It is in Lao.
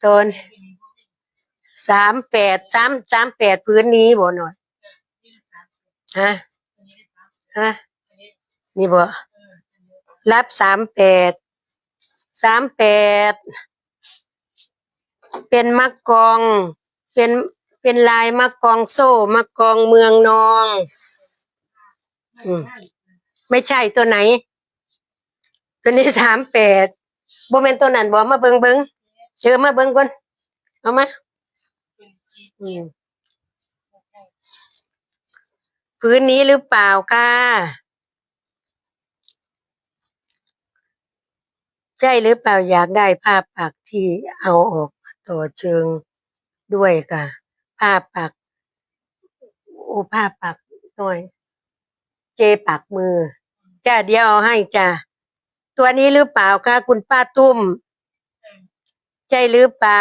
ຕອນ ສາມແປດ ສາມ ສາມແປດ ຜືນນີ້ບໍ່ນ້ອຍ? ຮະ? ຮະ? ນີ້ບໍ່? ລັບ ສາມແປດ ສາມແປດ ເປັນໝາກກອງ ເປັນ ເປັນລາຍໝາກກອງໂສ້ ໝາກກອງເມືອງນອງ. ອືມ ໄມ່ໃຊ່ຕົວໃດ? ຕົວນີ້ ສາມແປດ ບໍ່ແມ່ນຕົວນັ້ນບໍ່? ມາເບິ່ງ ເບິ່ງ ເຊີນມາເບິ່ງກ່ອນ ເອົາມາ. ອືມ ຜືນນີ້ຫຼືເປົ່າຄະ? ໃຊ່ຫຼືເປົ່າ? ຢາກໄດ້ຜ້າປັກທີ່ເອົາອອກຕໍ່ເຊີງດ້ວຍກະ ຜ້າປັກ ໂອ້ ຜ້າປັກນ້ອຍ ເຈປັກມື. ຈ້າ ດຽວເອົາໃຫ້ຈ້າ. ຕົວນີ້ຫຼືເປົ່າຄະ ຄຸນປ້າຕຸ້ມ? ໃຊ່ຫຼືເປົ່າ?